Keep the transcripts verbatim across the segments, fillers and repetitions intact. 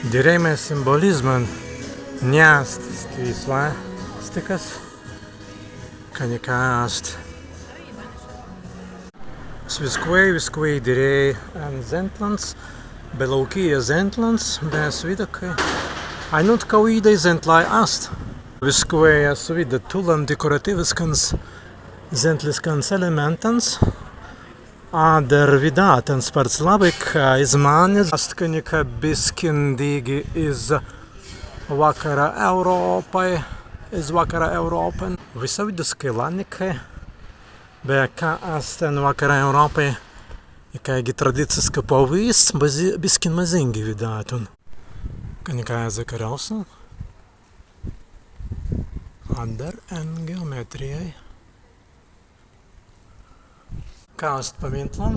Dirēimai simbolizman ni ast stwi swāstikas, ka nika ast. As wiskwēi, wiskwēi dirēi en zentlans, be laukija zentlans, be as widāi, kāi ainuntkawīdai zentlāi ast. Wiskwēi as widāi tūlan dekoratīwiskans zentliskans elementans. Adder widātun spārts labbai, kāi iz manni ast, kāi nika biskin dīgi iz Wakkara Eurōpai, iz Wakkara Eurōpan. Wisawīdiskai lānikai, be ka ast en Wakkara Eurōpai, ikāigi tradiciska pawīstis, biskin mazīngi widātun. Kāi nika ezze karjāusan. Adder en geometrijai. Ka ast pamintlan?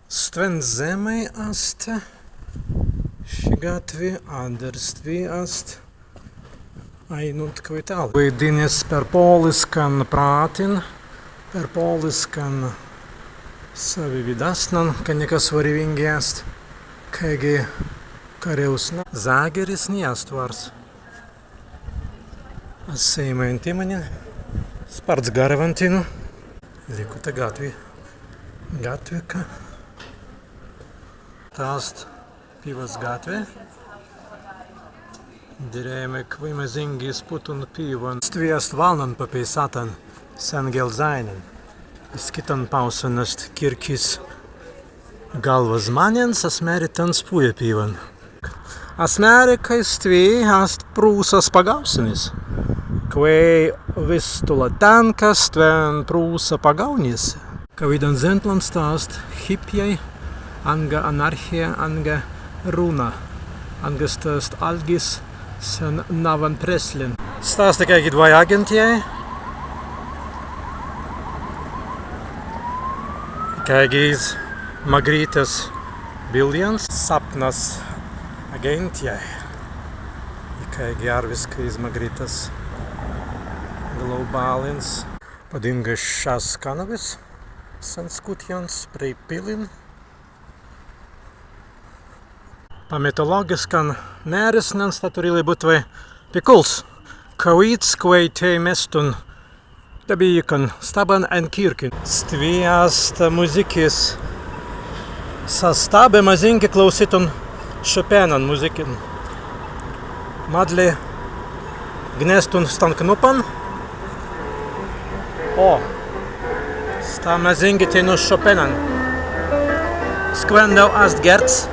Stwen zemmai ast ši gatwi, adder stwi ast ainuntkawīda tālai. Widātun per pōliskan prātin, per pōliskan stawīdasnan, kāi nika swarewīngi ast, kāigi karjāusna. Zāgeris ni ast wārs. As sēimai en timmanin, spārts garrawantinu. Likkuta gatwi. Gatwika. Sta ast pīwas gatwi. Dirēimai kwēi mazīngi izpūtun pīwan. Stwi ast walnan papeisātan sen gelzāinin. Iz kittan pāusan ast kīrkis galwas zmānents, as mēri tāns pūja pīwan. As mēri, kāi stwi ast prūsas pagaūsenis. Kwēi wis tūlan tenka, stwen prūsa pagaūnis. Kawīdan zentlan sta ast hipjai, anga anarhija, anga runa, anga sta ast algis sen nawwan preslin. Sta ast ikāigi dwāi agentjai. Ikāigi iz Magritas billjans sapnas agentjai. Ikāigi arwiskai iz Magritas globālins. Padīnga šis kanawis sen skūtjans prei pillin. Pa mitolōgiskan mērisnan sta turīlai būtwei pikuls kawīds, kwēi tēi mestun dabīkan stabban en kīrkin. Stwi ast muzīkis sastabs, mazīngi klausītun Šopēnan muzīkin. Madli gnestun stan knuppan. O, sta mazīngi teinū Šopēnan. Skwendau ast gērds.